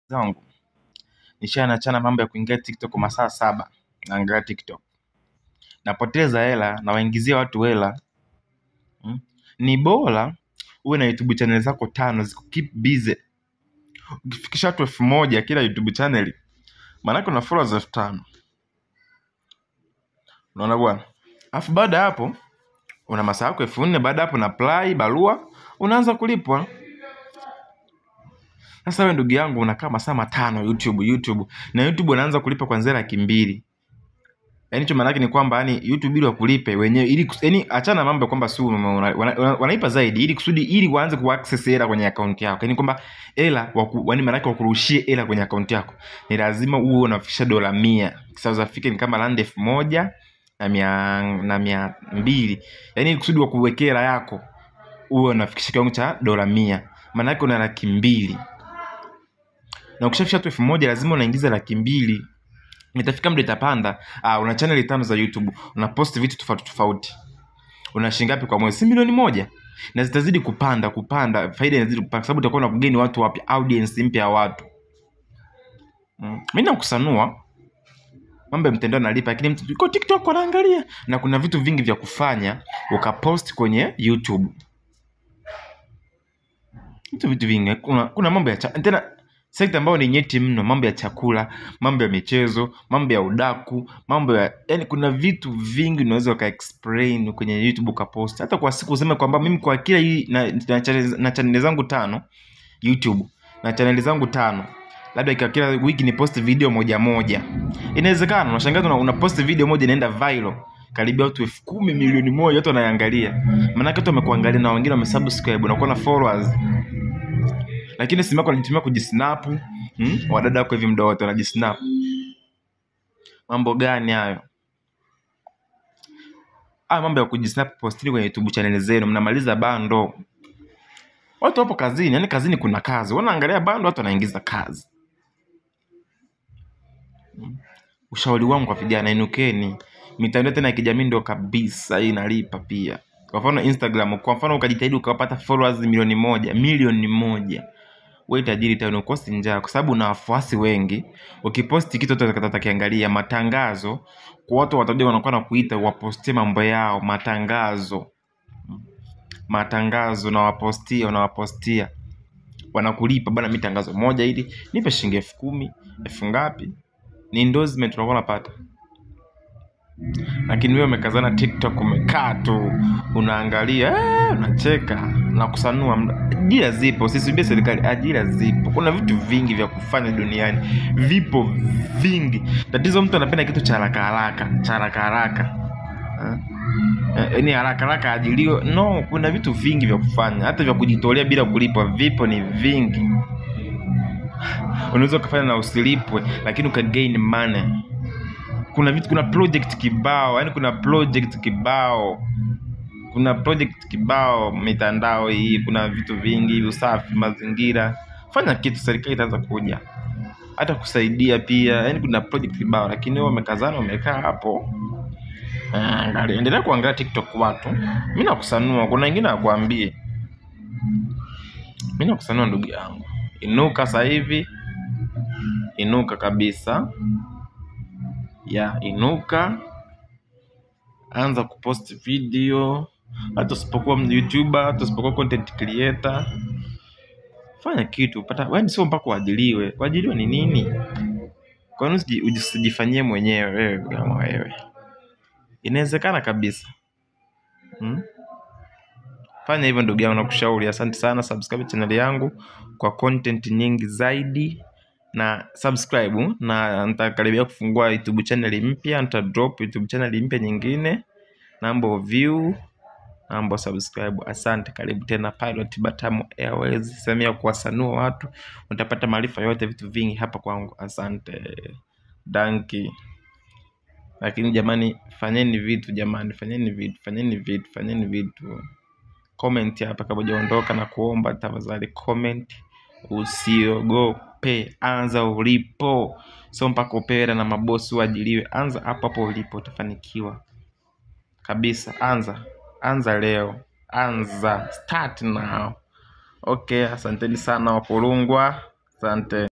Zangu nishaachana mambo ya kuingia TikTok masaa 7 naangalia TikTok, napoteza hela, nawaingizia watu hela. Ni bora uwe na YouTube channel zako 5 ziku keep busy. Ukifikisha watu 1000 kila YouTube channel, maana una followers 5000. Unaona bwana? Alafu baada hapo una masaa yako 4000, baada hapo una apply barua, unaanza kulipwa. Sasa wewe ndugu yangu unakaa masaa 5 YouTube na YouTube unaanza kulipa kuanzia 200,000. Yaani hicho maana yake ni kwamba yani YouTube ili wakulipe wenyewe, ili yani achana mambo kwamba si wanaipa zaidi ili kusudi ili waanze ku access hela kwenye account yako. Yaani kwamba hela yaani maana yake wakurushie hela kwenye account yako. Ni lazima uwe unafikisha $100. South Africa ni kama rand 1000 na 200. Yaani ili kusudi wakuwekea hela yako uwe unafikisha kiwango cha $100. Maana yake una 200,000. Na ukishafikisha tu 1000 lazima unaingiza 200,000. Itafika muda itapanda. Una channel 5 za YouTube, una post vitu tofauti tofauti. Una shilingi ngapi kwa mwezi? Si 1,000,000. Na zitazidi kupanda, kupanda, faida inazidi kupanda kwa sababu utakuwa unakugeni watu wapya, audience mpya ya watu. Mimi nakusanua mambo ya mtandao nalipa, lakini mtu yuko TikTok anaangalia, na kuna vitu vingi vya kufanya ukapost kwenye YouTube. Vitu vingi, kuna mambo ya tena sekta ambayo ni nyeti mno, mambo ya chakula, mambo ya michezo, mambo ya udaku, mambo ya yani kuna vitu vingi unaweza uka explain kwenye YouTube ukapost. Hata kwa siku useme kwamba mimi kwa kila hii na channel zangu 5 YouTube, na channel zangu 5, labda kwa kila wiki ni post video moja moja. Inawezekana unashangaa una post video moja inaenda viral, karibia watu 10,000 1,000,000 watu wanaangalia. Maana watu wamekuangalia na wengine wamesubscribe, unakuwa na followers. Lakini simu yako unatumia kujisnap, wadada wako hivi muda wote wanajisnap. Mambo gani hayo? Mambo ya kujisnap postini kwenye YouTube channel zenu, mnamaliza bando. Watu wapo kazini, yani kazini kuna kazi. Wanaangalia bando, watu wanaingiza kazi. Ushauri wangu kwa vijana, inukeni. Mitandao tena ya kijamii ndio kabisa inalipa pia. Kwa mfano Instagram, kwa mfano ukajitahidi ukapata followers 1,000,000, 1,000,000. Wewe tajiri tena ukosi njaa kwa sababu una wafuasi wengi. Ukiposti kitu watu watakiangalia, matangazo kwa watu watakuja wanakuwa na kuita wapostie mambo yao, matangazo. Matangazo na wapostia, unawapostia. Wanakulipa bana, mimi tangazo moja hili nipe shilingi 10,000, 10,000 ngapi? Ni endorsement unakuwa unapata. Lakini wewe umekazana TikTok, umekaa tu unaangalia, unacheka na kusanua. Ajira zipo, sisubiri serikali, ajira zipo. Kuna vitu vingi vya kufanya duniani, vipo vingi. Tatizo mtu anapenda kitu cha haraka haraka, cha haraka haraka. Yaani haraka haraka ajiliwe. No, kuna vitu vingi vya kufanya, hata vya kujitolea bila kulipwa vipo ni vingi. Unaweza kufanya na usilipwe, lakini uka gain money. Kuna vitu, kuna project kibao, yani kuna project kibao. Kuna project kibao mitandao hii, kuna vitu vingi, usafi, mazingira. Fanya kitu, serikali itaanza kuja. Hata kusaidia pia, yani kuna project kibao, lakini wewe umekazana, umekaa hapo. Angalia, endelea kuangalia TikTok watu. Mimi nakusanua, kuna wengine hawakuambii. Mimi nakusanua ndugu yangu. Inuka sasa hivi. Inuka kabisa. Ya, inuka. Anza kupost video. Hata usipokuwa YouTuber, hata usipokuwa content creator, fanya kitu, pata, wewe sio mpaka uajiriwe. Kuajiriwa ni nini? Kwa nini usijifanyie mwenyewe wewe kama wewe? Inawezekana kabisa. Fanya hivyo ndugu yangu, nakushauri. Asante sana, subscribe channel yangu kwa content nyingi zaidi. Na subscribe, na nitakaribia kufungua YouTube channel mpya, nita drop YouTube channel mpya nyingine. Number of view, number subscribe. Asante, karibu tena Pilot Batamu Airways, sehemu ya kuwasanua watu. Utapata maarifa yote, vitu vingi hapa kwangu. Asante. Danki. Lakini jamani, fanyeni vitu jamani, fanyeni vitu, fanyeni vitu, fanyeni vitu. Comment hapa kabla hujaondoka na kuomba tafadhali comment. Usiogope, anza ulipo. Sio mpaka upewe na mabosi uajiriwe. Anza hapo hapo ulipo, utafanikiwa kabisa. Anza, anza leo, anza, start now. Okay, asanteni sana Wakulungwa, asante.